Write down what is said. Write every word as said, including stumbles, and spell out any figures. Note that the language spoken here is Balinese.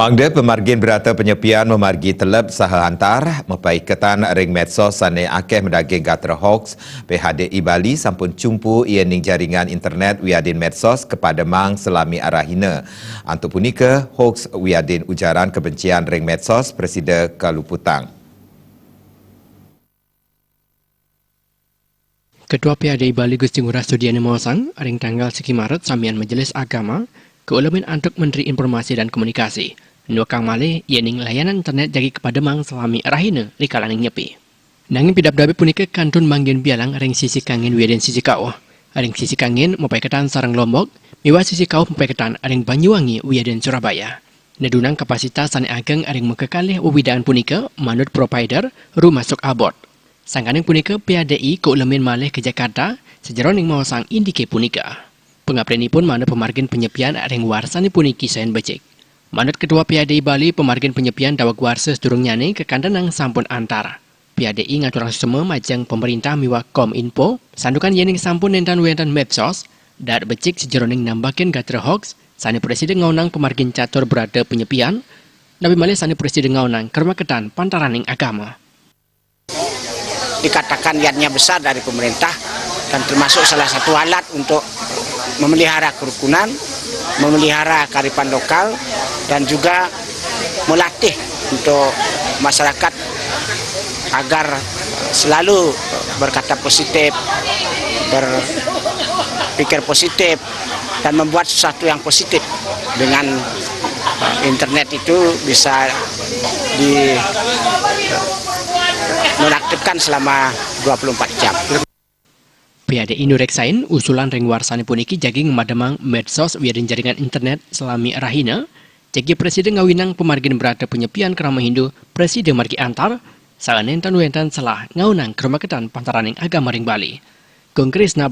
Angga pemargin berata penyepian memargi telep saha antar, mepaiketan ring medsos sane akeh madaging gatra hoax. P H D I Bali sampun chumpu iya ning jaringan internet wiadin medsos kapademang salami arahina. Antuk punika, hoax wiadin ujaran kebencian ring medsos prasida kaluputang. Ketua P H D I Bali Gusti Ngurah Studiana maosang, ring tanggal siki Maret samian Majelis Agama kaulemin antuk Menteri Informasi dan Komunikasi, nuekang malih yening layanan internet jagi kapademang salami rahina rikalaning nyepi. Nanging pidabdabe punika kantun manggihin bialang ring sisi kangin wiadin sisi kauh. Ring sisi kangin mapaiketan sareng Lombok, miwah sisi kauh mapaiketan ring Banyuwangi wiadin Surabaya. Nedunang kapasitas sane ageng ring makakalih wewidaan punika manut provider rumasuk abot. Sangkaning punika, P H D I kaulemin malih ka Jakarta sajeroning maosang indike punika. Pangaptinipun manut pamargin penyepian ring warsane puniki sayan becik. Manut Ketua P H D I Bali, pamargin penyepian daweg warsa sadurungnyane kakantenang sampun antar. P H D I ngaturang suksma majeng pamarintah miwah Kominfo, santukan yening sampun nentan wenten medsos, daat becik sajeroning nambakin gatra hoax sane prasida ngaonang pamargin catur berata penyepian, napi malih sane prasida ngaonang karemaketan pantaraning agama. Dikatakan yadnya besar dari pemerintah dan termasuk salah satu alat untuk memelihara kerukunan, memelihara kearifan lokal, dan juga melatih untuk masyarakat agar selalu berkata positif, berpikir positif, dan membuat sesuatu yang positif dengan, eh, internet itu bisa di nonaktifkan selama dua puluh empat jam. P H D I nureksain usulan ring warsane puniki jagi ngamademang medsos wiadin jaringan internet salami rahina, jagi prasida ngawinang pamargin berata penyepian krama Hindu prasida margi antar, saha nenten wenten selah ngaonang karemaketan pantaraning agama ring Bali. Kong Krisna